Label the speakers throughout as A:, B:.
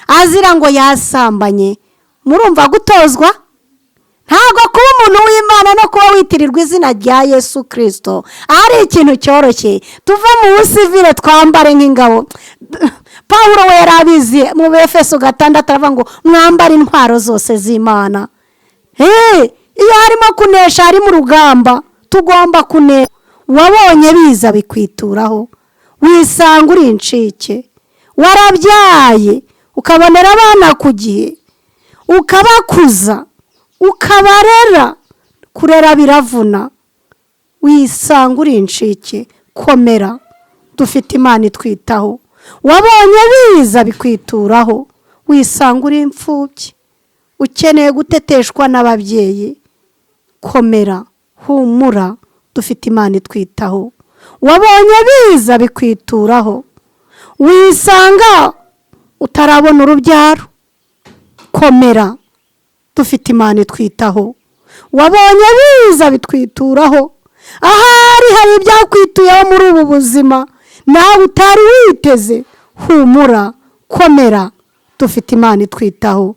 A: Azira ngo yasambanye. Murumva gutozwa? Ntabwo kuba umuntu w'Imana no kuba witirirwa izina rya Yesu Kirisito ari ikintu cyoroshye. Tuve mu busivire twambare nk'ingabo. Pawulo we yari abizi mu Befeso 6 aravuga ngo mwambare intwaro zose z'Imana. Iyo harimo kunesha, harimo urugamba, tugomba kunesha. Wabonye biza bikwituraho, wisanga uri incike, warabyaye ukabonera abana ku gihe, ukabakuza, ukabarera. Kurera biravuna, wisanga uri incike. Komera, dufite Imana itwitaho. Wabonye biza bikwituraho, wisanga uri imfubyi, ukeneye guteteshwa n'ababyeyi. Komera, humura, dufite Imana itwitaho. Wabonye biza bikwituraho, wisanga utarabona urubyaro. Komera, dufite Imana itwitaho. Wabonye biza bitwituraho, ahari hari ibyakwituyeho muri ubu buzima nawe utari witeze. Humura, komera, dufite Imana itwitaho.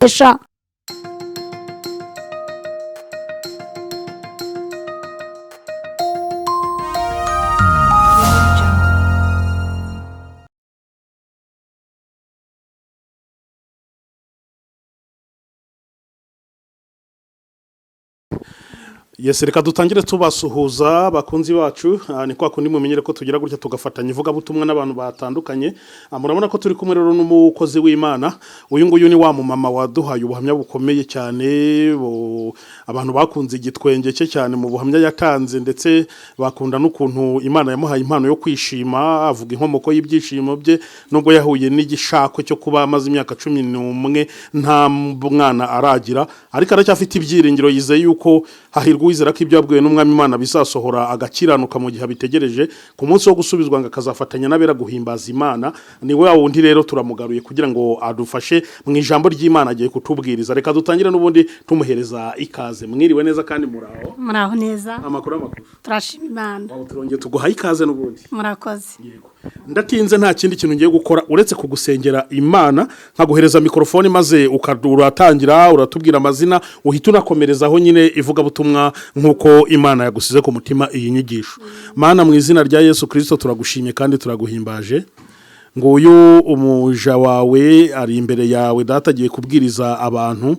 B: Yes, reka dutangire tubasuhuza bakunzi bacu. Ni kwa kundi mumenyere ko tugira gutya tugafatanya ivugabutumwa n'abantu batandukanye. Murabona ko turi kumwe rero n'umukozi w'Imana. Uyu nguyu ni wa mumama waduhaye ubuhamya bukomeye cyane, abantu bakunze igitwenge cye cyane mu buhamya yatanze, ndetse bakunda n'ukuntu Imana yamuhaye impano yo kwishima, avuga inkomoko y'ibyishimo bye nubwo yahuye n'igishako cyo kuba amaze imyaka 11 nta mwana aragira, ariko aracyafite ibyiringiro, yizeye yuko hahirwa uwizera ko ibyo yabwiwe n'Umwami Imana bizasohora, agakiranuka mu gihe abitegereje ku munsi wo gusubizwa, ngo akazafatanya n'abera guhimbaza Imana. Ni wa wundi rero turamugaruye kugira ngo adufashe mu ijambo ry'Imana agiye kutubwiriza. Reka dutangire n'ubundi tumuhereza ikaze. Mwiriwe neza kandi muraho?
A: Muraho neza.
B: Amakuru?
A: Turashima Imana.
B: Turongeye tuguhaye ikaze n'ubundi.
A: Murakoze.
B: Yego. Ndatinze, nta kindi kintu ngiye gukora uretse kugusengera Imana, nkaguhereza mikorofone maze uratangira uratubwira amazina, uhita unakomerezaho nyine ivugabutumwa nk'uko Imana yagusize ku mutima iyi nyigisho. Mana, mu izina rya Yesu Kirisito turagushimye kandi turaguhimbaje. Nguyu umuja wawe ari imbere yawe Data, agiye kubwiriza abantu.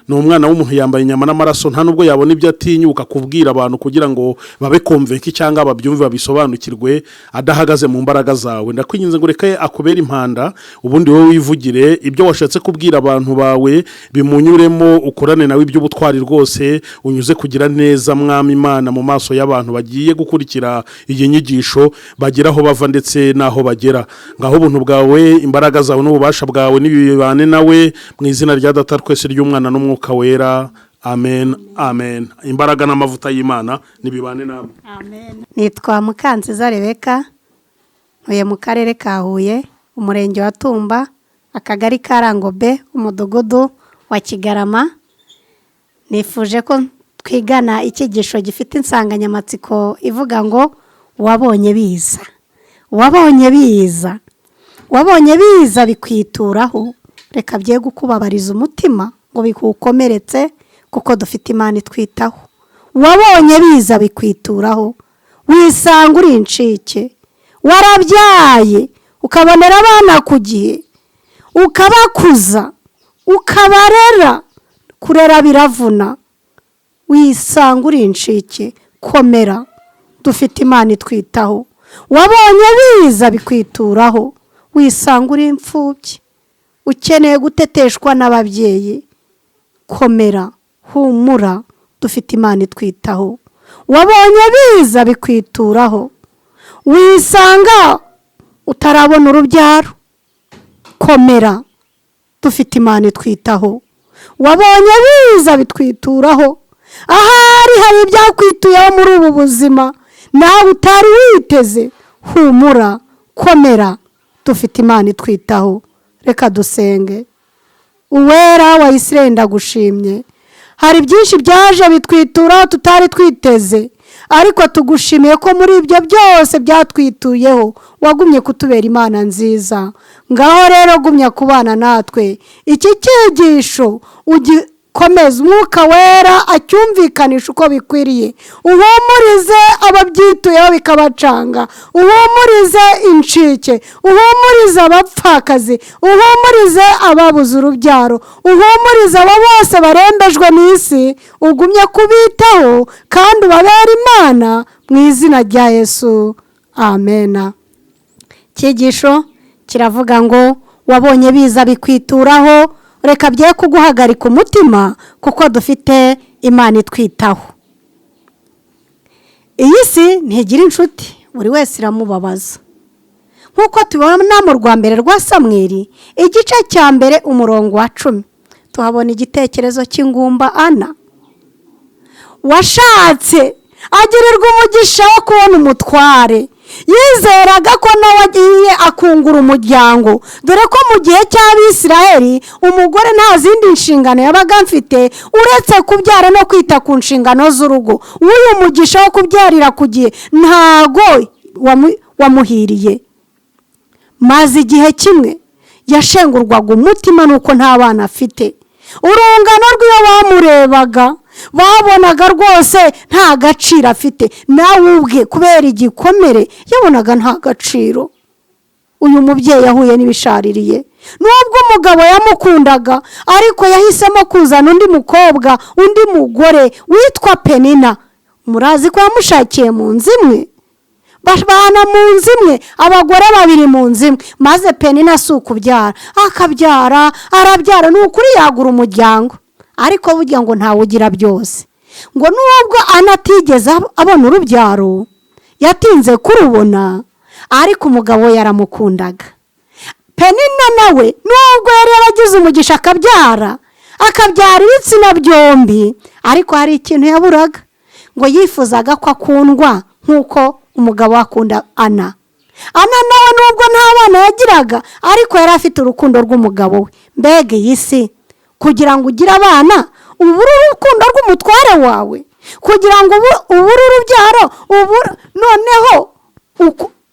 B: Ni umwana w'umuntu yambaye inyama n'amaraso, nta nubwo yabona ibyo atinyuka kubwira abantu kugira ngo babe convaincus cyangwa babyumve babisobanukirwe adahagaze mu mbaraga zawe. Ndakwinginze ngo ureke akubere impanda, ubundi wowe wivugire ibyo washatse kubwira abantu bawe, bimunyuremo, ukorane nawe iby'ubutwari rwose, unyuze kugira neza Mwami Imana mu maso y'abantu bagiye gukurikira iyi nyigisho, bagera aho bava ndetse n'aho bagera. Ngaho ubuntu bwawe, imbaraga zawe n'ububasha bwawe nibibane nawe, mu izina rya Data twese, ry'Umwana n'Umwuka Wera, amen, amen. Imbaraga n'amavuta y'Imana nibibane namwe.
A: Amen. Nitwa Mukanziza Rebeka, ntuye mu karere ka Huye, umurenge wa Tumba, akagari ka Rangobe, umudugudu wa Kigarama. Nifuje ko twigana icyigisho gifite insanganyamatsiko ivuga ngo wabonye biza. Wabonye biza, wabonye biza bikwituraho, reka bye gukubabariza umutima ngo bikukomeretse, kuko dufite Imana itwitaho. Wabonye biza bikwituraho, wisanga uri incike, warabyaye ukabonera abana ku gihe, ukabakuza, ukabarera. Kurera biravuna, wisanga uri incike. Komera, dufite Imana itwitaho. Wabonye biza bikwituraho, wisanga uri imfubyi, ukeneye guteteshwa n'ababyeyi. Komera, humura, dufite Imana itwitaho. Wabonye biza bikwituraho, wisanga utarabona urubyaro. Komera, dufite Imana itwitaho. Wabonye biza bitwituraho, ahari hari ibyakwituyeho muri ubu buzima nawe utari witeze. Humura, komera, dufite Imana itwitaho. Reka dusenge. Uwera wa Isirayeli, ndagushimye. Hari byinshi byaje bitwitura tutari twiteze, Ariko tugushimiye ko muri ibyo byose byatwituyeho wagumye kutubera Imana nziza. Ngaho rero gumya kubana natwe, iki cyigisho ugikomeza, Umwuka Wera acyumvikanisha uko bikwiriye. Uhumurize ababyituyeho bikabacanga, uhumurize incike, uhumurize abapfakazi, uhumurize ababuze urubyaro, uhumurize abo bose barembejwe n'isi. Ugumye kubitaho kandi ubabere Imana, mu izina rya Yesu, amena. Icyigisho kiravuga ngo: wabonye biza bikwituraho, reka bye kuguhagarika umutima, kuko dufite Imana itwitaho. Iyi si ntigira inshuti, buri wese iramubabaza. Nk'uko tubibona mu rwa mbere rwa Samweri, igice cya 1, umurongo wa 10, tuhabona igitekerezo cy'ingumba Ana washatse, agirirwa umugisha wo kubona umutware. Yizeraga ko nawe agiye akungura umuryango, dore ko mu gihe cy'Abisiraheli umugore nta zindi nshingano yabaga afite uretse kubyara no kwita ku nshingano z'urugo. W'uyu mugisha wo kubyarira ku gihe ntago wamuhiriye. Maze igihe kimwe yashengurwaga umutima nuko nta bana afite. Urungano rw'iyo bamurebaga babonaga rwose nta gaciro afite, nawe ubwe kubera igikomere yabonaga nta gaciro. Uyu mubyeyi yahuye n'ibishaririye. Nubwo umugabo yamukundaga, ariko yahisemo kuzana undi mukobwa, undi mugore witwa Penina. Murazi ko yamushakiye mu nzu imwe, babana mu nzu imwe, abagore babiri mu nzu imwe. Maze Penina si ukubyara, akabyara, arabyara, ni ukuri yagura umuryango. Ariko burya ngo ntawe ugira byose. Ngo nubwo Ana atigeze abona urubyaro, yatinze kurubona, ariko umugabo we yaramukundaga. Penina nawe, nubwo yari yaragize umugisha akabyara, akabyara ibitsina byombi, ariko hari ikintu yaburaga. Ngo yifuzaga ko akundwa nk'uko umugabo akunda Ana. Ana nawe, nubwo nta bana yagiraga, ariko yari afite urukundo rw'umugabo we. Mbega iyi si! Kugira ngo ugire abana ubure urukundo rw'umutware wawe, kugira ngo ubure urubyaro, noneho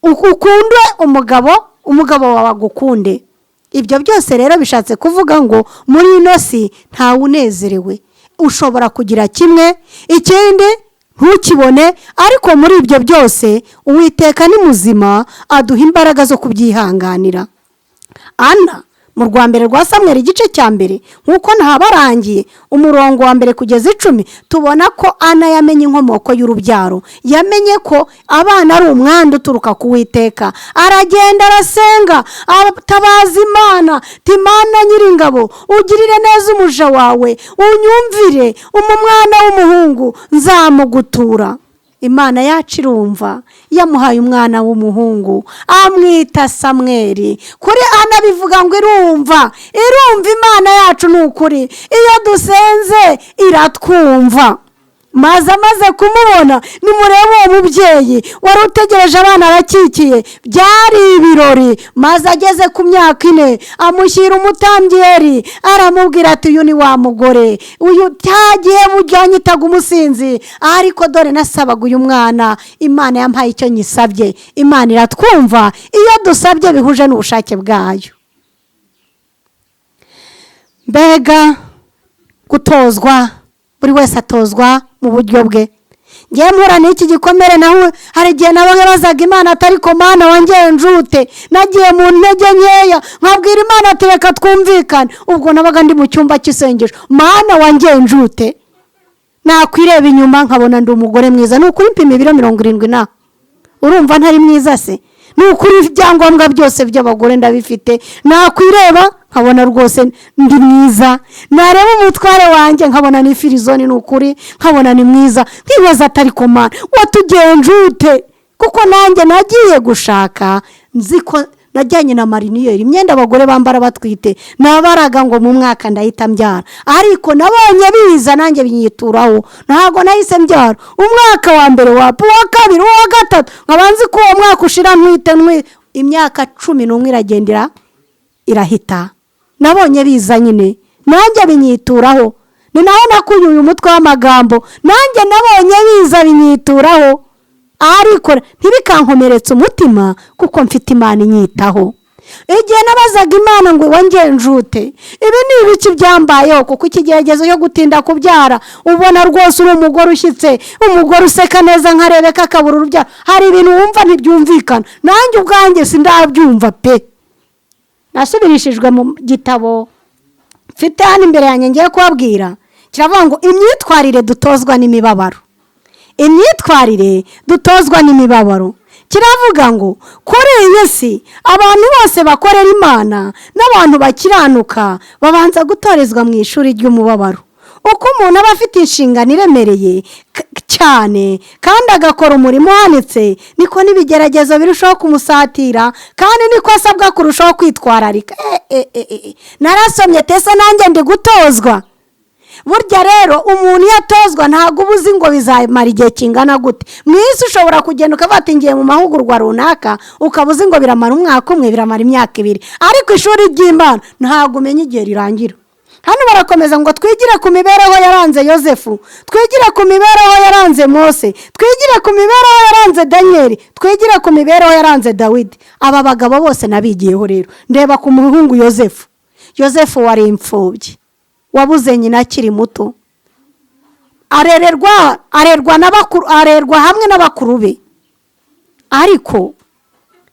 A: ukunde umugabo, umugabo wawe agukunde. Ibyo byose rero bishatse kuvuga ngo muri ino si ntawe unezerewe. Ushobora kugira kimwe, ikindi ntukibone, ariko muri ibyo byose Uwiteka ni muzima, aduha imbaraga zo kubyihanganira. Ana, mu rwa mbere rwa Samweri, igice cya 1, nk'uko ntabarangiye, umurongo wa 1 kugeza 10, tubona ko Ana yamenye inkomoko y'urubyaro. Yamenye ko abana ari umwanda uturuka ku Witeka. Aragenda, arasenga, atabaza Imana: "Imana Nyiringabo, ugirire neza umuja wawe, unyumvire, umwana w'umuhungu nzamugutura." Imana yacu irumva, yamuhaye umwana w'umuhungu, amwita Samweri. Kuri Ana bivuga ngo irumva, irumva. Imana yacu ni ukuri, iyo dusenze iratwumva. Maze amaze kumubona, nimurebe uwo mubyeyi wari utegereje abana arakikiye, byari ibirori. Maze ageze ku myaka 4, amushyira umutambyi Eri, aramubwira ati: "Uyu ni wa mugore, uyu cyagihe yanyitaga umusinzi, ariko dore nasabaga uyu mwana, Imana yampaye icyo nyisabye." Imana iratwumva iyo dusabye bihuje n'ubushake bwayo. Mbega gutozwa! Buri wese atozwa mu buryo bwe. Ngewe mpura n'iki gikomere, nawe hari igihe nawe bazaga Imana atari ko: "Mana, wangenjute?" Nagiye mu ntege nkeya, nkabwira Imana ati: "Reka twumvikane." Ubwo nabaga ndi mu cyumba cy'isengesho: "Mana, wangenjute?" Nakwireba inyuma nkabona ndi umugore mwiza. Ni ukuri, mpima ibiro 70 na, urumva ntari mwiza se? Ni ukuri, ibyangombwa byose by'abagore ndabifite. Nakwireba nkabona rwose ndi mwiza, nareba umutware wanjye nkabona ni firizoni, ni ukuri nkabona ni mwiza, nkibaza atari ko: "Mana, watugenjute?" Kuko nanjye nagiye gushaka nzi ko najyanye na mariniyeri, imyenda abagore bambara batwite. Nabaraga ngo mu mwaka ndahita mbyara, ariko nabonye biza nanjye binyituraho. Ntabwo nahise mbyara umwaka wa mbere, wapa uwa kabiri, uwa gatatu, nkaba nzi ko uwo mwaka ushira ntwite. Imyaka 11 iragendera irahita. Nabonye biza nyine nanjye binyituraho. Ni naho nakuye uyu mutwe w'amagambo, nanjye nabonye biza binyituraho, ariko ntibikankomeretse umutima kuko mfite Imana inyitaho. Igihe nabazaga Imana ngo wangenjute ibi ni ibiki byambayeho, kuko ikigeragezo cyo gutinda kubyara ubona rwose uri umugore ushyitse, umugore useka neza nkarebeka akabura urubyaro, hari ibintu wumva ntibyumvikana, nanjye ubwanjye sindabyumva pe. Nasubirishijwe mu gitabo mfite hano imbere yanjye ngiye kubabwira, kiravuga ngo imyitwarire dutozwa n'imibabaro. Imyitwarire dutozwa n'imibabaro. Kiravuga ngo kuri iyi si abantu bose bakorera Imana n'abantu bakiranuka babanza gutorezwa mu ishuri ry'umubabaro. Uko umuntu aba afite inshingano iremereye cyane kandi agakora umurimo uhanitse, niko n'ibigeragezo birushaho kumusatira, kandi niko asabwa kurushaho kwitwararika. Narasomye tese nanjye ndi gutozwa. Burya rero umuntu iyo atozwa ntabwo uba uzi ngo bizamara igihe kingana gute. Mu isi ushobora kugenda ukavuga ati ngiye mu mahugurwa runaka, ukaba uzi ngo biramara umwaka umwe, biramara imyaka ibiri, ariko ishuri ry'Imana ntabwo umenya igihe rirangira. Hano barakomeza ngo twigire ku mibereho yaranze Yosefu, twigire ku mibereho yaranze Mose, twigire ku mibereho yaranze Daniyeli, twigire ku mibereho yaranze Dawidi. Aba bagabo bose nabigiyeho rero. Ndeba ku muhungu Yosefu. Yosefu wari imfubyi, wabuze nyina akiri muto, arererwa arerwa na bakuru, arerwa hamwe n'abakuru be, ariko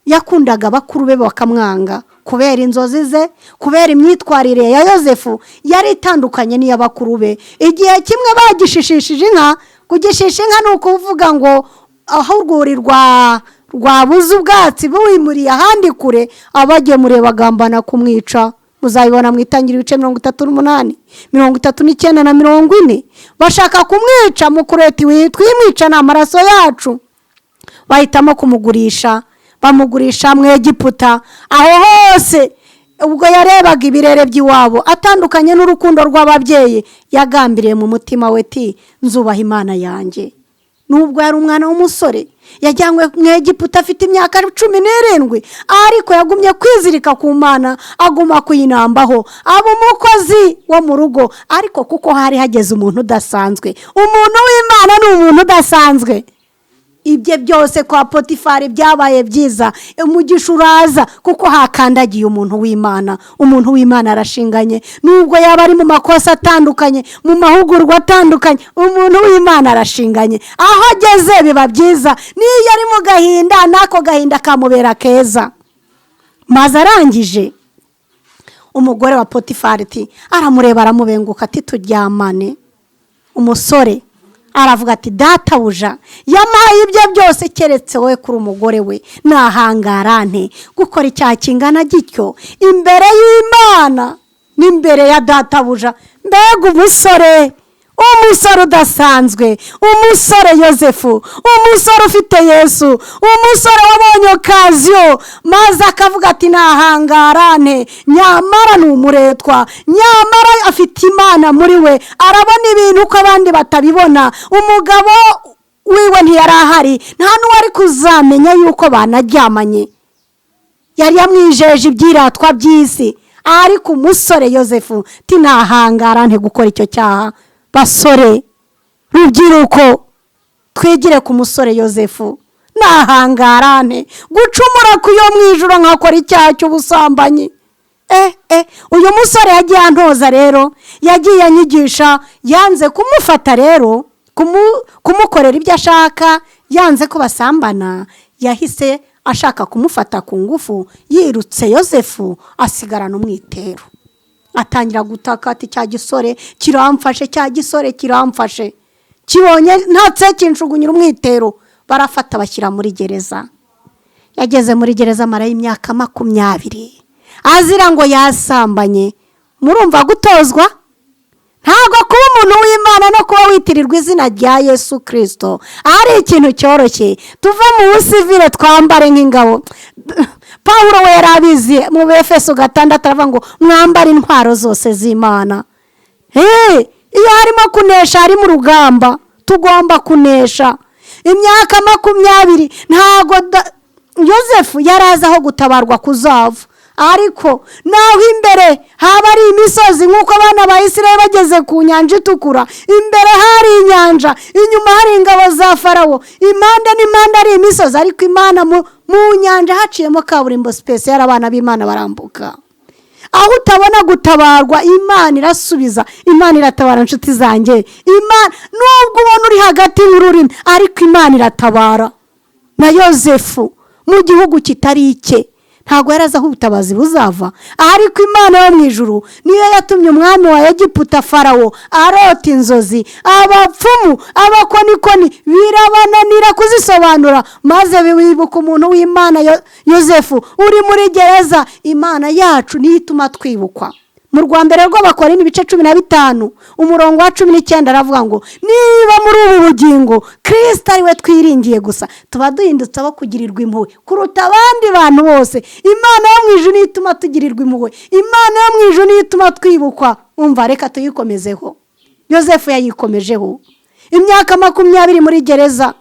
A: yakundaga abakuru be bakamwanga kubera inzozi ze, kubera imyitwarire ya Yosefu yari itandukanye n'iy'abakuru be. Igihe kimwe bagishishishije inka, kugishisha inka ni ukuvuga ngo aho urwuri rwabuze ubwatsi buwimuriye ahandi kure, abagemuriye bagambana kumwica. Muzabibona mu itangira ibice 38, 39 na 40. Bashaka kumwica mu kureta twimwica ni amaraso yacu. Bahitamo kumugurisha, bamugurisha mu Egiputa. Aho hose ubwo yarebaga ibirere by'iwabo atandukanye n'urukundo rw'ababyeyi, yagambiriye mu mutima we ati nzubaha Imana yanjye. Nubwo yari umwana w'umusore, yajyanywe mu Egiputa afite imyaka 17, ariko yagumye kwizirika ku Mana, aguma kuyinambaho, aba umukozi wo mu rugo. Ariko kuko hari hageze umuntu udasanzwe, umuntu w'Imana ni umuntu udasanzwe. Ibye byose kwa Potifari byabaye byiza, umugisha uraza kuko hakandagiye umuntu w'Imana. Umuntu w'Imana arashinganye, nubwo yaba ari mu makosa atandukanye, mu mahugurwa atandukanye, umuntu w'Imana arashinganye. Aho ageze biba byiza, n'iyo ari mu gahinda n'ako gahinda kamubera keza. Maze arangije umugore wa Potifari aramureba aramubenguka ati turyamane. Umusore aravuga ati databuja yampaye ibyo byose keretse wowe kuri umugore we, nahangarante gukora icyaha kingana gityo imbere y'Imana n'imbere ya databuja. Mbega umusore, umusore udasanzwe, umusore Yosefu, umusore ufite Yesu, umusore wabonye okaziyo maze akavuga ati nahangarane, nyamara ni umuretwa, nyamara afite Imana muri we, arabona ibintu uko abandi batabibona. Umugabo wiwe ntiyari ahari, nta n'uwari kuzamenya yuko banaryamanye, yari yamwijeje ibyiratwa by'isi. Ariko umusore Yosefu ati nahangarane gukora icyo cyaha. Basore, rubyiruko, twigire ku musore Yosefu, nahangarane gucumura ku yo mu ijoro nkakora icyaha cy'ubusambanyi. Uyu musore yagiye antoza rero, yagiye anyigisha, yanze kumufata rero, kumukorera ibyo ashaka, yanze ko basambana, yahise ashaka kumufata ku ngufu. Yirutse Yosefu asigarana umwitero, atangira gutaka ati cya gisore kiramfashe, cya gisore kiramfashe, kibonye ntatse kinshugunyira umwitero. Barafata bashyira muri gereza. Yageze muri gereza amara y'imyaka 20 azira ngo yasambanye. Murumva gutozwa? Ntabwo kuba umuntu w'Imana no kuba witirirwa izina rya Yesu Kirisito ari ikintu cyoroshye. Tuve mu busivire twambare nk'ingabo. Pawulo we yari abizi, mu Befeso 6 aravuga ngo mwambare intwaro zose z'Imana. Iyo harimo kunesha, harimo urugamba, tugomba kunesha. Imyaka 20 ntabwo Yosefu yari azi aho gutabarwa kuzava, Ariko naho imbere haba ari imisozi, nk'uko abana ba Isirayeli bageze ku nyanja itukura, imbere hari inyanja, inyuma hari ingabo za Farawo, impande n'impande ari imisozi, ariko Imana mu nyanja haciyemo kaburimbo sipesiyare, abana b'Imana barambuka. Aho utabona gutabarwa, Imana irasubiza, Imana iratabara. Inshuti zanjye, Imana nubwo ubona uri hagati y'ururimi, ariko Imana iratabara. Na Yosefu mu gihugu kitari icye ntabwo yari azi aho ubutabazi buzava, ariko Imana yo mu ijuru niyo yatumye umwami wa Egiputa Farawo arota inzozi, abapfumu, abakonikoni birabananira kuzisobanura, maze bibuka umuntu w'Imana Yosefu uri muri gereza. Imana yacu niyo ituma twibukwa. Mu rwa mbere rw'Abakorinto ibice 15 umurongo wa 19 aravuga ngo niba muri ubu bugingo Kirisito ari we twiringiye gusa, tuba duhindutse abo kugirirwa impuhwe kuruta abandi bantu bose. Imana yo mu ijuru niyo ituma tugirirwa impuhwe, Imana yo mu ijuru niyo ituma twibukwa. Umva, reka tuyikomezeho. Yosefu yayikomejeho imyaka 20 muri gereza.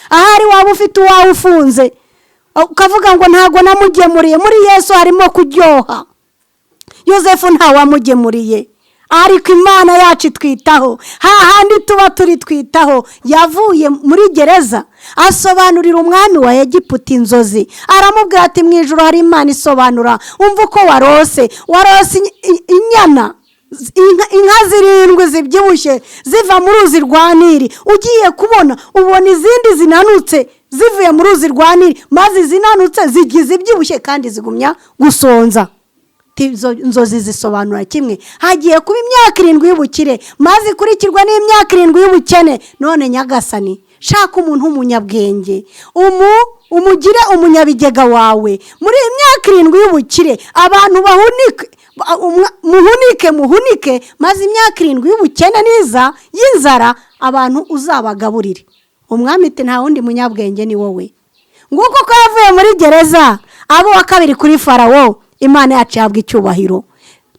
A: Ahari waba ufite uwawe ufunze ukavuga ngo ntabwo namugemuriye, muri Yesu harimo kuryoha. Yosefu ntawamugemuriye, ariko Imana yacu itwitaho hahandi tuba turi, twitaho. Yavuye muri gereza asobanurira umwami wa Egiputa inzozi, aramubwira ati mu ijoro hari Imana isobanura. Umva uko warose, warose inyana, inka 7 zibyibushye ziva mu ruzi rwa Nili, ugiye kubona ubona izindi zinanutse zivuye mu ruzi rwa Nili, maze izinanutse zigize ibyibushye kandi zigumya gusonza. Izo nzozi zisobanura kimwe: hagiye kuba imyaka 7 y'ubukire, maze ikurikirwa n'imyaka 7 y'ubukene. None nyagasani, shaka umuntu w'umunyabwenge, umugire umunyabigega wawe muri iyi myaka 7 y'ubukire, abantu bahunike, muhunike, muhunike, maze imyaka 7 y'ubukene niza y'inzara, abantu uzabagaburire. Umwami ati nta wundi munyabwenge ni wowe. Nguko uko yavuye muri gereza abo wa kabiri kuri Farawo. Imana yacu ihabwa icyubahiro.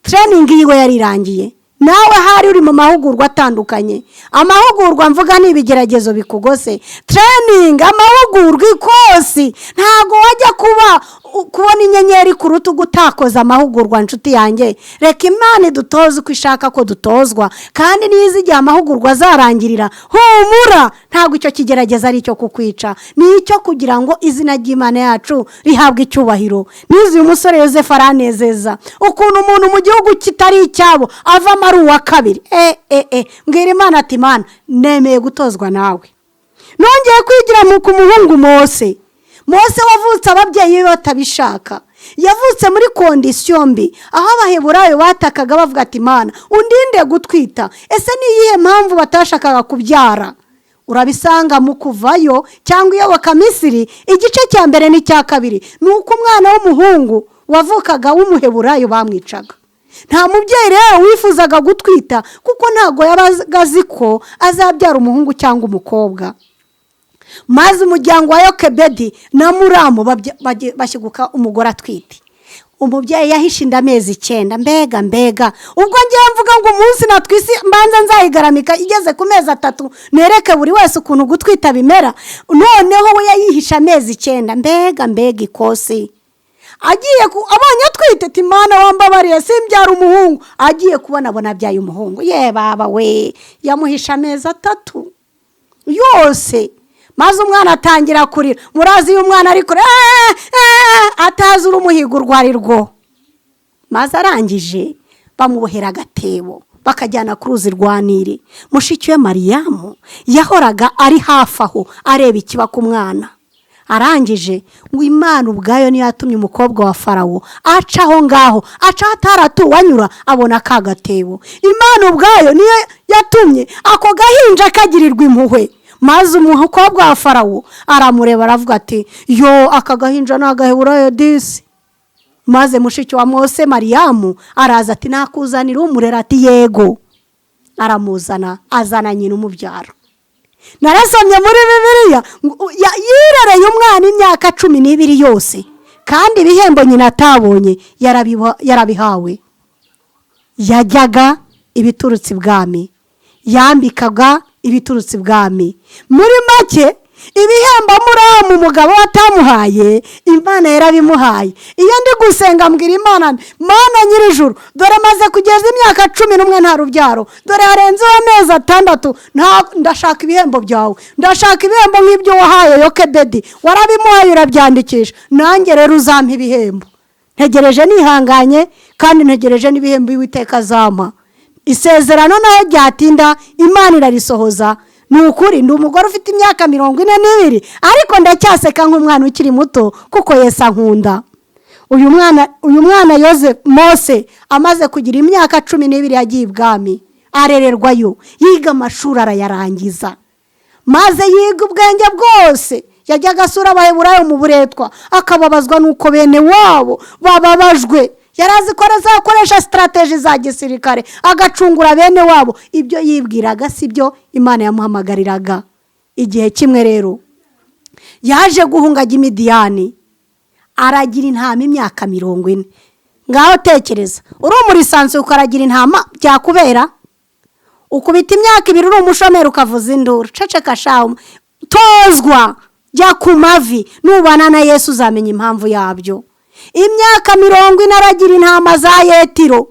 A: Training yiwe yarirangiye. Nawe hari uri mu mahugurwa atandukanye, amahugurwa mvuga ni ibigeragezo bikugose, training, amahugurwa, ikosi. Ntabwo wajya kuba kubona inyenyeri ku rutugu utakoze amahugurwa. Nshuti yanjye, reka Imana idutoze uko ishaka ko dutozwa, kandi niza igihe amahugurwa azarangirira, humura, ntabwo icyo kigerageza ari icyo kukwica, ni icyo kugira ngo izina ry'Imana yacu rihabwe icyubahiro. Nize uyu musore Yosefu aranezeza, ukuntu umuntu mu gihugu kitari icyabo avamo ari uwa kabiri. Mbwira Imana ati Imana, nemeye gutozwa nawe. Nongeye kwigira ku muhungu Mose. Mose wavutse ababyeyi be batabishaka, yavutse muri condition mbi, aho Abaheburayo batakaga bavuga ati Imana undinde gutwita. Ese ni iyihe mpamvu batashakaga kubyara? Urabisanga mu Kuvayo cyangwa Iyoboka-Misiri igice cya mbere n'icya kabiri. Ni uko umwana w'umuhungu wavukaga w'Umuheburayo bamwicaga. Nta mubyeyi rero wifuzaga gutwita, kuko ntabwo yabaga azi ko azabyara umuhungu cyangwa umukobwa. Maze umuryango wa Yokebedi na Muramu bashyiguka umugore atwite. Umubyeyi yahishe inda amezi 9. Mbega mbega, ubwo ngiye mvuga ngo umunsi natwise mbanza nzayigaramika igeze ku mezi 3, nereke buri wese ukuntu gutwita bimera. Noneho we yayihishe amezi 9. Mbega mbega ikosi! Agiye abonye atwite ati Imana wambabariye simbyara umuhungu. Agiye kubona abona abyaye umuhungu. Ye baba we, yamuhishe amezi 3 yose, maze umwana atangira kurira. Murazi iyo umwana ari kurira atazi urumuhigo urwo ari rwo. Maze arangije bamubohera agatebo, bakajyana ku ruzi rwa Nili. Mushiki we Mariyamu yahoraga ari hafi aho areba ikiba ku mwana. Arangije ngo Imana ubwayo niyo yatumye umukobwa wa Farawo aca aho ngaho, aca aho ataratuwe anyura, abona ka gatebo. Imana ubwayo niyo yatumye ako gahinja kagirirwa impuhwe, maze umukobwa wa Farawo aramureba aravuga ati yo, aka gahinja ni agaheburayo disi. Maze mushiki wa Mose Mariyamu araza ati nakuzanira umurera? Ati yego. Aramuzana, azana nyina umubyara. Narasomye muri Bibiliya yirereye umwana imyaka 12 yose, kandi ibihembo nyina atabonye yarabihawe. Yajyaga ibiturutse ibwami, yambikaga ibiturutse ibwami. Muri make Ibihembo Amuramu umugabo we atamuhaye, Imana yarabimuhaye. Iyo ndi gusenga mbwira Imana nti: "Mana nyir'ijuru, dore maze kugeza imyaka 11 nta rubyaro, dore harenzeho amezi 6, ndashaka ibihembo byawe, ndashaka ibihembo nk'ibyo wahaye Yokebedi. Warabimuhaye, urabyandikisha, nanjye rero uzampa ibihembo." Ntegereje nihanganye, kandi ntegereje n'ibihembo Uwiteka azampa. Isezerano naho ryatinda, Imana irarisohoza. Ni ukuri, ndi umugore ufite imyaka 42, ariko ndacyaseka nk'umwana ukiri muto, kuko Yesu ankunda. Uyu mwana Yoze Mose amaze kugira imyaka 12 yagiye ibwami, arererwayo, yiga amashuri arayarangiza, maze yiga ubwenge bwose. Yajyaga asura Abaheburayo mu buretwa, akababazwa n'uko bene wabo bababajwe. Yari azi ko azakoresha strategy za gisirikare agacungura bene wabo. Ibyo yibwiraga si byo Imana yamuhamagariraga. Igihe kimwe rero yaje guhunga ajya i Midiyani, aragira intama imyaka 40. Ngaho tekereza, uri umurisansi ukaragira intama, byakubera? Ukubita imyaka 2 uri umushomeri, ukavuza induru. Ceceka shawu, tozwa, jya ku mavi. Nubana na Yesu uzamenya impamvu yabyo. Imyaka 40 aragira intama za Yetiro.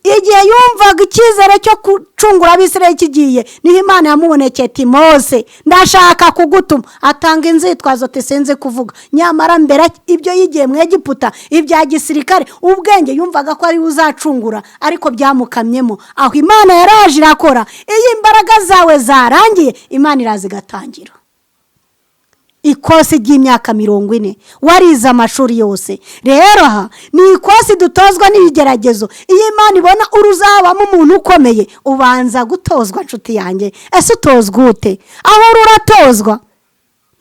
A: Igihe yumvaga icyizere cyo gucungura Abisirayeli kigiye, niho Imana yamubonekeye ati: "Mose, ndashaka kugutuma." Atanga inzitwazo ati: "Sinzi kuvuga." Nyamara mbere ibyo yigiye mu Egiputa, ibya gisirikare, ubwenge, yumvaga ko ariwe uzacungura, ariko byamukamyemo. Aho Imana yaraje irakora. Iyo imbaraga zawe zarangiye, Imana iraza igatangira ikosi ry'imyaka 40, warize amashuri yose. Rero aha ni ikosi dutozwa n'ibigeragezo. Iyo Imana ibona uruzabamo umuntu ukomeye, ubanza gutozwa. Nshuti yanjye, ese utozwa ute? Aho uri uratozwa?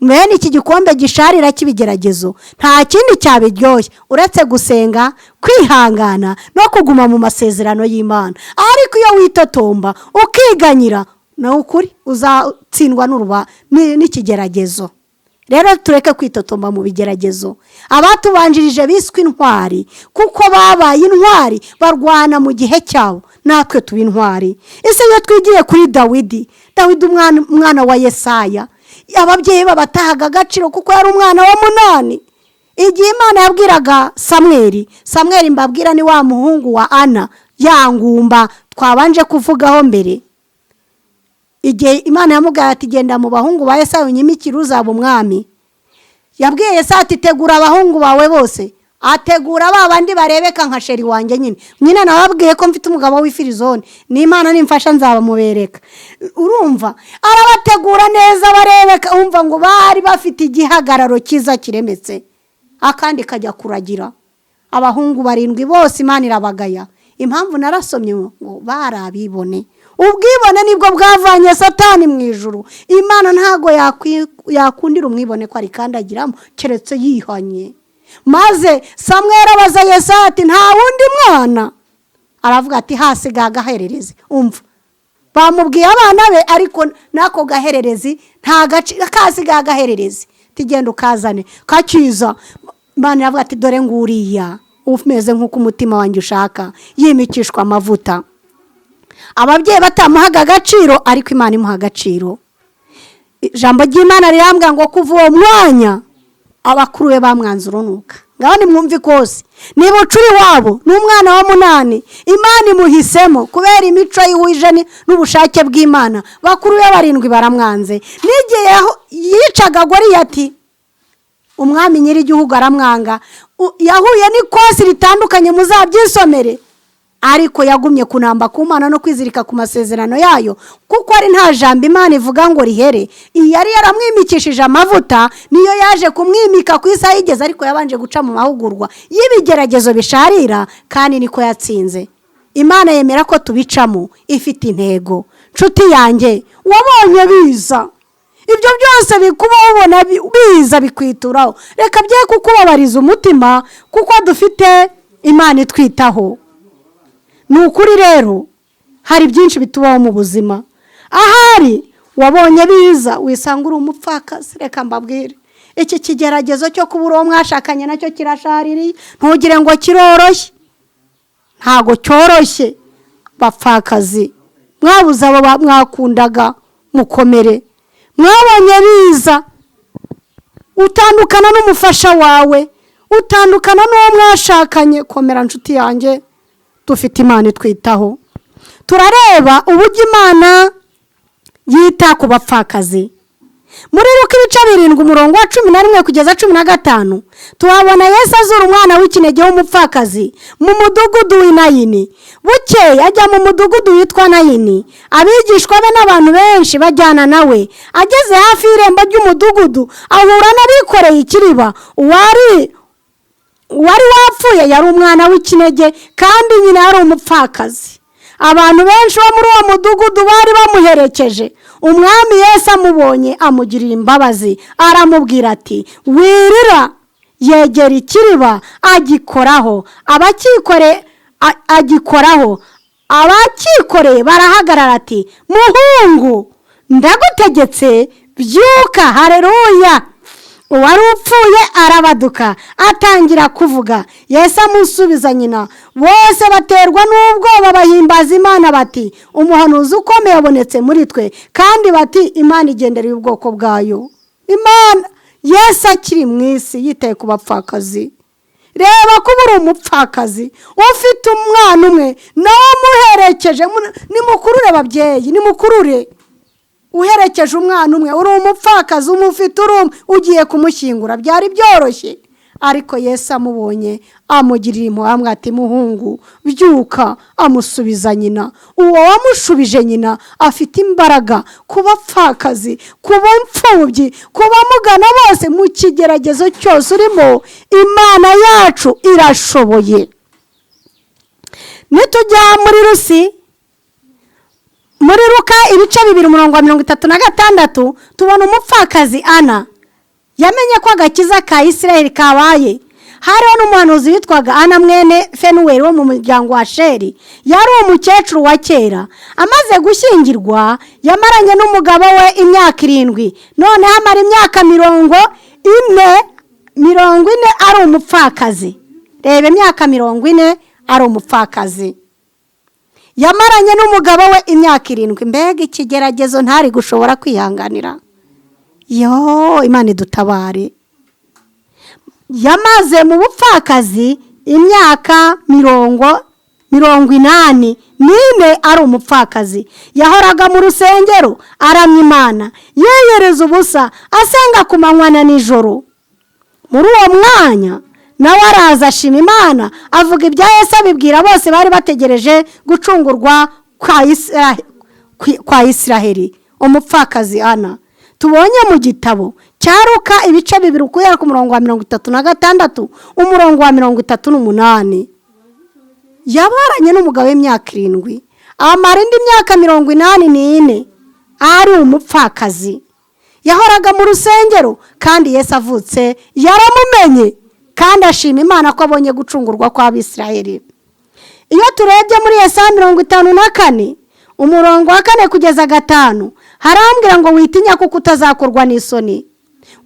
A: Mwene iki gikombe gisharira cy'ibigeragezo, nta kindi cyabiryoshye uretse gusenga, kwihangana no kuguma mu masezerano y'Imana. Ariko iyo witotomba, ukiganyira, ni ukuri uzatsindwa n'ikigeragezo. Rero tureke kwitotomba mu bigeragezo. Abatubanjirije biswe intwari kuko babaye intwari, barwana mu gihe cyabo. Natwe tuba intwari. Ese iyo twigiye kuri Dawidi, Dawidi umwana wa Yesaya, ababyeyi babatahaga agaciro kuko yari umwana wa munani. Igihe Imana yabwiraga Samweri, Samweri mbabwira ni wa muhungu wa Ana, ya ngumba twabanje kuvugaho mbere. Igihe Imana yamubwira ati: "Genda mu bahungu ba Yesaya unyimikire uzaba umwami," yabwiye Yesaya ati: "Tegura abahungu bawe bose." Ategura ba bandi barebeka nka chéri wanjye nyine. Nyine nababwiye ko mfite umugabo w'ifirizone, n'Imana nimfasha nzabamubereka. Urumva, arabategura neza barebeka, umva ngo bari bafite igihagararo cyiza kiremetse. Akandi kajya kuragira. Abahungu barindwi bose Imana irabagaya. Impamvu narasomye ngo barabibone. Ubwibone nibwo bwavanye Satani mu ijuru. Imana ntabwo yakundira umwibone ko arikandagiramo, keretse yihanye. Maze Samweri abaza Yesaya ati: "Nta wundi mwana?" Aravuga ati: "Hasigaye agahererezi." Umva, bamubwiye abana be, ariko n'ako gahererezi nta gaciro, kasigaye agahererezi. Tugenda ukazane. Kakiza, Imana iravuga ati: "Dore nguriya umeze nk'uko umutima wanjye ushaka." Yimikishwa amavuta. Ababyeyi batamuhaga agaciro, ariko Imana imuha agaciro. Ijambo ry'Imana rirambwira ngo kuva uwo mwanya abakuru be bamwanze urunuka. Ngaho nimwumve ikosi. Niba ucuri iwabo ni umwana wa munani, Imana imuhisemo kubera imico yihuje n'ubushake bw'Imana, bakuru be barindwi baramwanze. N'igihe yicaga Goriyati, umwami nyir'igihugu aramwanga. Yahuye n'ikosi ritandukanye, muzabyisomere. Ariko yagumye kunamba ku Mana no kwizirika ku masezerano yayo, kuko ari nta jambo Imana ivuga ngo rihere. Iyi yari yaramwimikishije amavuta, niyo yaje kumwimika ku isaha yigeze, ariko yabanje guca mu mahugurwa y'ibigeragezo bisharira, kandi niko yatsinze. Imana yemera ko tubicamo ifite intego. Nshuti yanjye, wabonye biza, ibyo byose bikubaho, ubona biza bikwituraho, reka bye kukubabariza umutima, kuko dufite Imana itwitaho. Ni ukuri rero, hari byinshi bitubaho mu buzima. Ahari wabonye biza wisanga uri umupfakazi. Reka mbabwire, iki kigeragezo cyo kubura uwo mwashakanye nacyo kirashaririye. Ntugire ngo kiroroshye, ntabwo cyoroshye. Bapfakazi mwabuze abo mwakundaga, mukomere. Mwabonye biza. Utandukana n'umufasha wawe, utandukana n'uwo mwashakanye. Komera nshuti yanjye, dufite Imana itwitaho. Turareba uburyo Imana yita ku bapfakazi. Muri Luka ibice 7, umurongo wa 11 kugeza 15, tuhabona Yesu azura umwana w'ikinege w'umupfakazi mu mudugudu w'Inayini. Bukeye ajya mu mudugudu witwa Nayini, abigishwa be n'abantu benshi bajyana nawe. Ageze hafi y'irembo ry'umudugudu, ahura n'abikoreye ikiriba. Uwari wapfuye yari umwana w'ikinege, kandi nyina yari umupfakazi. Abantu benshi bo muri uwo mudugudu bari bamuherekeje. Umwami Yesu amubonye, amugirira imbabazi, aramubwira ati: "Wirira." Yegera ikiriba, agikoraho, agikoraho, abakikoreye barahagarara. Ati: "Muhungu, ndagutegetse, byuka." Hareruya! Uwari upfuye arabaduka, atangira kuvuga. Yesu amusubiza nyina. Bose baterwa n'ubwoba, bahimbaza Imana bati: "Umuhanuzi ukomeye abonetse muri twe," kandi bati: "Imana igendereye ubwoko bwayo." Imana, Yesu akiri mu isi yitaye ku bapfakazi. Reba ko uba uri umupfakazi ufite umwana umwe, nawe umuherekeje. Nimukurure babyeyi, nimukurure. Uherekeje umwana umwe, uri umupfakazi, umufite uri umwe, ugiye kumushyingura, byari byoroshye. Ariko Yesu amubonye, amugirira impuhwe, ati: "Muhungu, byuka." Amusubiza nyina. Uwo wamushubije nyina afite imbaraga ku bapfakazi, ku bapfubyi, ku bamugana bose. Mu kigeragezo cyose urimo, Imana yacu irashoboye. Nitujya muri Luka ibice 2, umurongo wa 36, tubona umupfakazi Ana yamenye ko agakiza ka Isiraheli kabaye. Hariho n'umuhanuzi witwaga Ana, mwene Fenuweli, wo mu muryango wa Sheri. Yari umukecuru wa kera. Amaze gushyingirwa, yamaranye n'umugabo we imyaka 7, noneho amara imyaka 40 ari umupfakazi. Reba, imyaka 40 ari umupfakazi. Yamaranye n'umugabo we imyaka 7. Mbega ikigeragezo ntari gushobora kwihanganira! Yo, Imana idutabare! Yamaze mu bupfakazi imyaka 84 ari umupfakazi. Yahoraga mu rusengero aramya Imana, yiyereza ubusa, asenga ku manywa na nijoro. Muri uwo mwanya nawe araza, ashima Imana, avuga ibya Yesu, abibwira bose bari bategereje gucungurwa kwa Isiraheli. Umupfakazi Ana tubonye mu gitabo cya Luka ibice 2, guhera ku murongo wa 36, umurongo wa 38. Yabaranye n'umugabo w'imyaka 7, amara indi myaka 84 ari umupfakazi. Yahoraga mu rusengero, kandi Yesu avutse yaramumenye, kandi ashima Imana ko abonye gucungurwa kw'Abisiraheli. Iyo turebye muri Yesaya 54, umurongo wa 4 kugeza 5, harambwira ngo: "Witinya kuko utazakorwa n'isoni,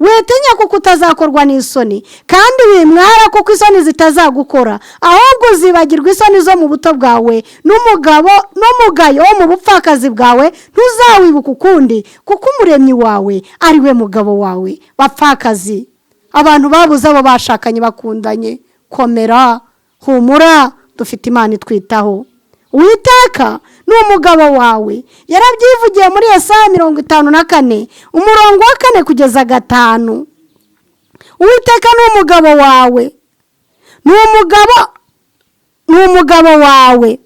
A: witinya kuko utazakorwa n'isoni, kandi wimwara kuko isoni zitazagukora. Ahubwo uzibagirwa isoni zo mu buto bwawe, n'umugabo n'umugayo wo mu bupfakazi bwawe ntuzawibuka ukundi, kuko Umuremyi wawe ari we mugabo wawe." Bapfakazi, abantu babuze abo bashakanye bakundanye, komera, humura, dufite Imana itwitaho. Uwiteka ni umugabo wawe, yarabyivugiye muri Yesaya 54, umurongo wa 4 kugeza 5. Uwiteka ni umugabo wawe, ni umugabo, ni umugabo wawe.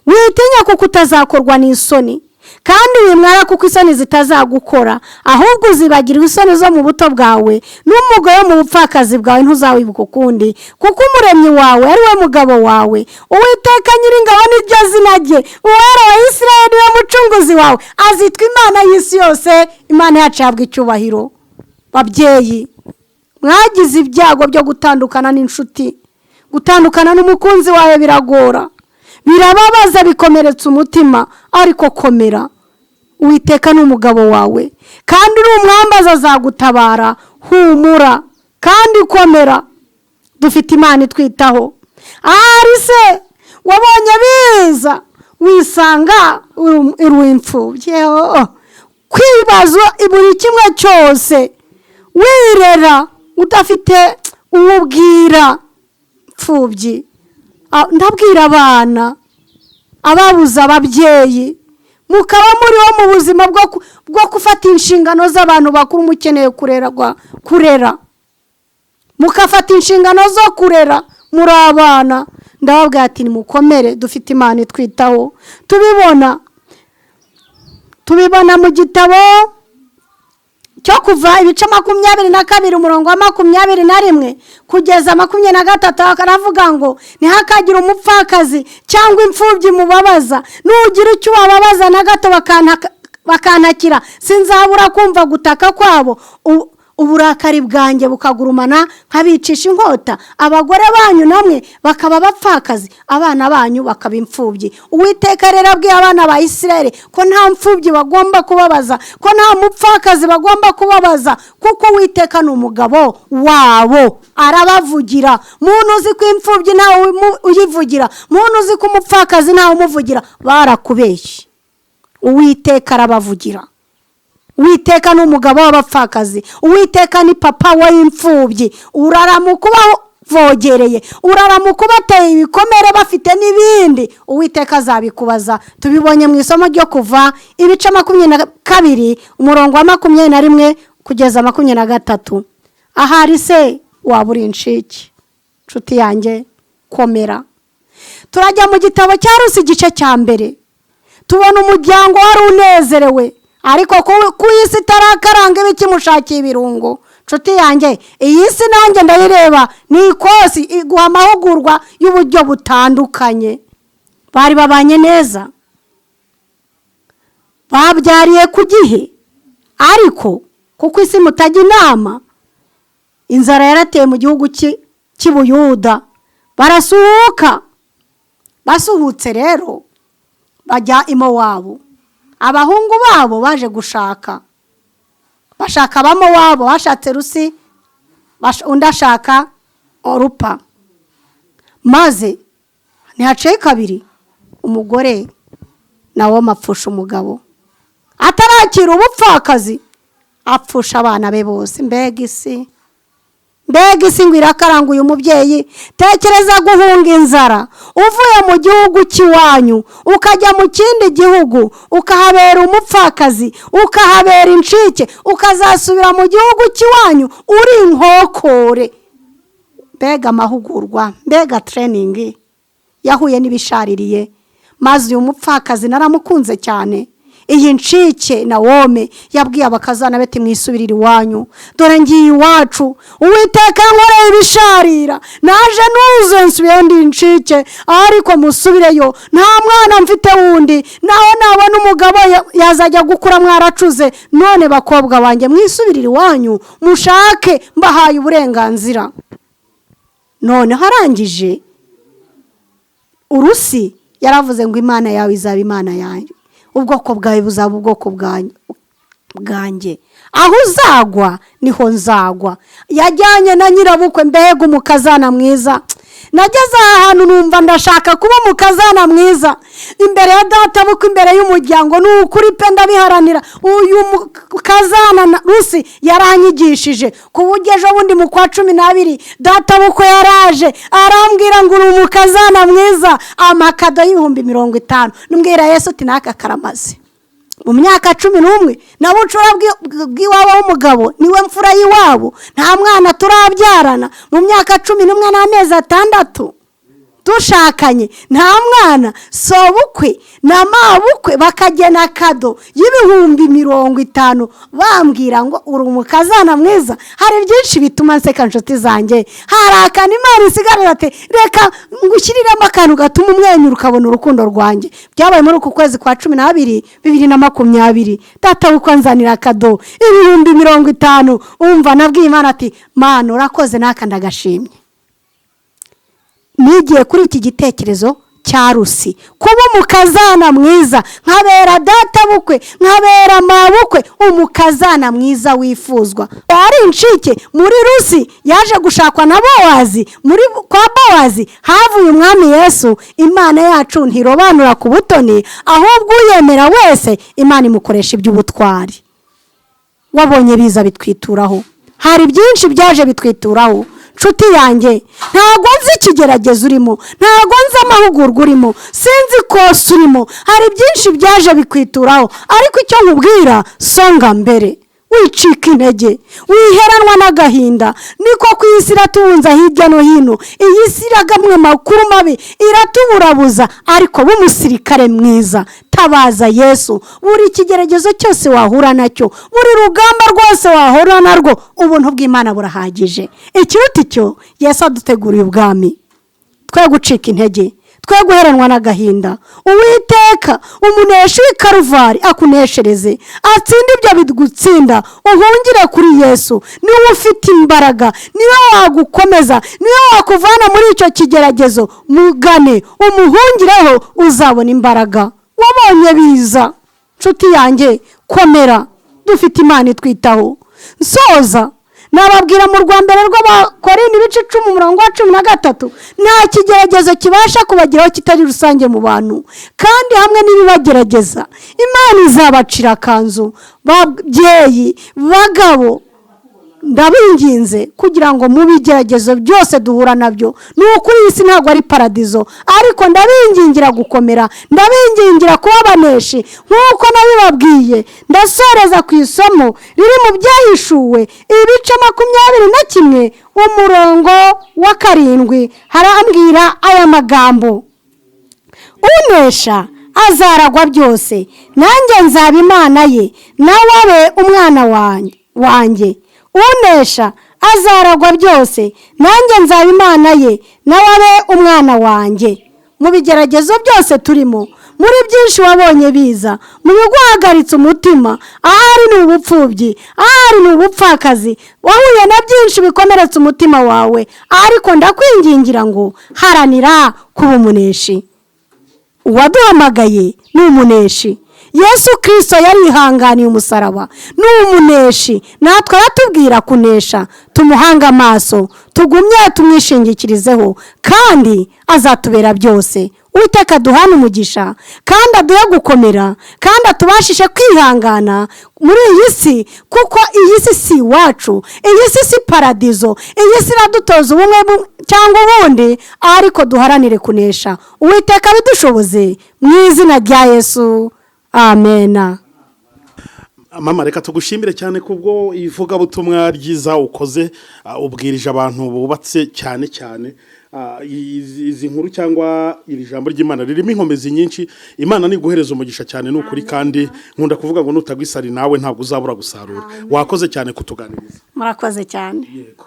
A: Witinya kuko utazakorwa n'isoni, kandi wimwara kuko isoni zitazagukora. Ahubwo uzibagirwa isoni zo mu buto bwawe, n'umugore wo mu bupfakazi bwawe ntuzawibuka ukundi, kuko Umuremyi wawe ari we mugabo wawe. Uwiteka Nyiringabo niryo zina rye, Uwera wa Isirayeli niwe mucunguzi wawe, azitwa Imana y'isi yose. Imana yacu ihabwa icyubahiro. Babyeyi mwagize ibyago byo gutandukana n'inshuti, gutandukana n'umukunzi wawe biragora, birababaza, bikomeretsa umutima, ariko komera. Uwiteka ni umugabo wawe, kandi uri umwambaza azagutabara. Humura kandi komera, dufite Imana itwitaho. Ahari se wabonye biza wisanga uri imfubyi, kwibaza buri kimwe cyose. Wirera udafite uwo ubwira, mfubyi. Ndabwira abana ababuze ababyeyi, mukaba muriho mu buzima bwo gufata inshingano z'abantu bakuru, mukeneye kurera, mugafata inshingano zo kurera muri abana. Ndababwira ati nimukomere, dufite Imana itwitaho. Tubibona mu gitabo cyo Kuva, ibice 22, umurongo wa 21 kugeza 23. Aravuga ngo ntihakagire umupfakazi cyangwa imfubyi mubabaza. Nugira icyo ubababaza na gato bakantakira, sinzabura kumva gutaka kwabo, uburakari bwanjye bukagurumana, nkabicisha inkota, abagore banyu namwe bakaba abapfakazi, abana banyu bakaba imfubyi. Uwiteka rero abwiye abana ba Isirayeli ko nta mfubyi bagomba kubabaza, ko nta mupfakazi bagomba kubabaza, kuko Uwiteka ni umugabo wabo, arabavugira. Muntu uzi ko imfubyi ntawe uyivugira, muntu uzi ko umupfakazi ntawe umuvugira, barakubeshye. Uwiteka arabavugira. Uwiteka ni umugabo w'abapfakazi, Uwiteka ni papa w'imfubyi. Uraramuka ubavogereye, uraramuka ubateye ibikomere bafite n'ibindi, Uwiteka azabikubaza. Tubibonye mu isomo ryo Kuva, ibice 22, umurongo wa 21 kugeza 23. Ahari se waba uri incike, nshuti yanjye, komera. Turajya mu gitabo cya Rusi, igice cya 1. Tubona umuryango wari unezerewe, ariko ku isi itarakaranga iba ikimushakiye ibirungo. Nshuti yanjye, iyi si nanjye ndayireba, ni ikosi iguha amahugurwa y'uburyo butandukanye. Bari babanye neza, babyariye ku gihe, ariko kuko isi mutajya inama, inzara yarateye mu gihugu cy'Ibuyuda, barasuhuka. Basuhutse rero bajya i Mowabu. Abahungu babo baje gushaka, bashaka Abamowabo. Bashatse Rusi, undi ashaka Orupa. Maze ntihaciye kabiri, umugore nawe apfusha umugabo atarakira ubupfakazi, apfusha abana be bose. Mbega isi, mbega isi ngo irakaranga uyu mubyeyi! Tekereza guhunga inzara uvuye mu gihugu cy'iwanyu ukajya mu kindi gihugu, ukahabera umupfakazi, ukahabera incike, ukazasubira mu gihugu cy'iwanyu uri inkokore. Mbega amahugurwa, mbega training yahuye n'ibishaririye! Maze uyu mupfakazi naramukunze cyane, iyi ncike Nawome, yabwiye abakazana bati mwisubirire iwanyu, dore ngiye iwacu, Uwiteka nkoreye ibisharira, naje nuzuye, nsubiyeyo ndi incike, ariko musubireyo, nta mwana mfite wundi, naho nabona umugabo yazajya gukura mwaracuze. None bakobwa banjye, mwisubirire iwanyu, mushake, mbahaye uburenganzira. Noneho arangije, Urusi yaravuze ngo Imana yawe izaba Imana yanjye, ubwoko bwawe buzaba ubwoko bwanjye, aho uzagwa niho nzagwa. Yajyanye na nyirabukwe. Mbega umukazana mwiza! Nageze aha hantu numva ndashaka kuba umukazana mwiza imbere ya data bukwe, imbere y'umuryango. Ni ukuri pe, ndabiharanira. Uyu mukazana Rusi yaranyigishije, ku buryo ejo bundi mu kwa 12 data bukwe yaraje arambwira ngo uri umukazana mwiza, amakado y'50,000. Mbwira Yesu uti n'aka karamaze. Mu myaka 11 na bucura bw'iwabo w'umugabo, niwe mfura y'iwabo, nta mwana turabyarana. Mu myaka 11 n'amezi 6 dushakanye, nta mwana. Sobukwe na mabukwe bakagena kado y'50,000, bambwira ngo uri umukazana mwiza. Hari byinshi bituma nseka, nshuti zanjye. Hari akantu Imana isigarira ati reka ngushyiriremo akantu gatuma umwenyura, ukabona urukundo rwanjye. Byabaye muri uku kwezi kwa 12 2020, data bukwe anzanira kado 50,000. Umva, nabwiye Imana ati Mana urakoze, n'aka ndagashimye. Nigiye kuri iki gitekerezo cya Rusi, kuba umukazana mwiza, nkabera data bukwe, nkabera mabukwe umukazana mwiza wifuzwa. Ari incike muri Rusi, yaje gushakwa na Bowazi. Muri kwa Bowazi havuye Umwami Yesu. Imana yacu ntirobanura ku butoni, ahubwo uyemera wese Imana imukoresha iby'ubutwari. Wabonye biza bitwituraho. Hari byinshi byaje bitwituraho. Nshuti yanjye, ntabwo nzi ikigeragezo urimo, ntabwo nzi amahugurwa urimo, sinzi kose urimo. Hari byinshi byaje bikwituraho, ariko icyo nkubwira, songa mbere, wicika intege, wiheranwa n'agahinda. Niko ku isi iratubunza hirya no hino, iyi si iragamwe amakuru mabi, iratuburabuza, ariko b'umusirikare mwiza, tabaza Yesu. Buri kigeragezo cyose wahura nacyo, buri rugamba rwose wahura narwo, ubuntu bw'Imana burahagije. Ikiruta icyo, Yesu aduteguriye ubwami. Twe gucika intege, twe guheranwa n'agahinda. Uwiteka umuneshi w'i Karuvari akuneshereze, atsinde ibyo bigutsinda, uhungire kuri Yesu. Niwe ufite imbaraga, niwe wagukomeza, niwe wakuvana muri icyo kigeragezo. Mugane, umuhungireho, uzabona imbaraga. Wabonye biza, nshuti yanjye, komera, dufite Imana itwitaho. Nsoza nababwira mu rwa mbere rw'Abakorinto ibice 10 umurongo wa 13: nta kigeragezo kibasha kubageraho kitari rusange mu bantu, kandi hamwe n'ibibagerageza Imana izabacira akanzu. Babyeyi, bagabo, ndabinginze kugira ngo mu bigeragezo byose duhura nabyo, ni ukuri iyi si ntabwo ari paradizo, ariko ndabingingira gukomera, ndabingingira kuba abaneshi nk'uko nabibabwiye. Ndasoreza ku isomo riri mu Byahishuwe ibice 21 umurongo wa 7, harambwira aya magambo: unesha azaragwa byose, nanjye nzaba Imana ye, nawe abe umwana wanjye. Unesha azaragwa byose, nanjye nzaba Imana ye, nawe abe umwana wanjye. Mu bigeragezo byose turimo, muri byinshi wabonye biza, mu biguhagaritse umutima, ahari ni ubupfubyi, ahari ni ubupfakazi, wahuye na byinshi bikomeretsa umutima wawe, ariko ndakwingingira ngo haranira kuba umuneshi. Uwaduhamagaye ni umuneshi. Yesu Kirisito yarihanganiye umusaraba, ni umuneshi. Natwe aratubwira kunesha. Tumuhange amaso, tugumye tumwishingikirizeho, kandi azatubera byose. Uwiteka aduhane umugisha, kandi aduhe gukomera, kandi atubashishe kwihangana muri iyi si, kuko iyi si si iwacu, iyi si si paradizo. Iyi si iradutoza ubumwe cyangwa ubundi, ariko duharanire kunesha. Uwiteka abidushoboze mu izina rya Yesu, amena.
B: Mama, reka tugushimire cyane kubwo ivugabutumwa ryiza ukoze, ubwirije abantu bubatse cyane cyane. Izi nkuru cyangwa iri jambo ry'Imana ririmo inkomezi nyinshi. Imana niguhereza umugisha cyane, ni ukuri. Kandi nkunda kuvuga ngo nutagwisari nawe ntabwo uzabura gusarura. Wakoze cyane kutuganiriza.
A: Murakoze cyane.
B: Yego.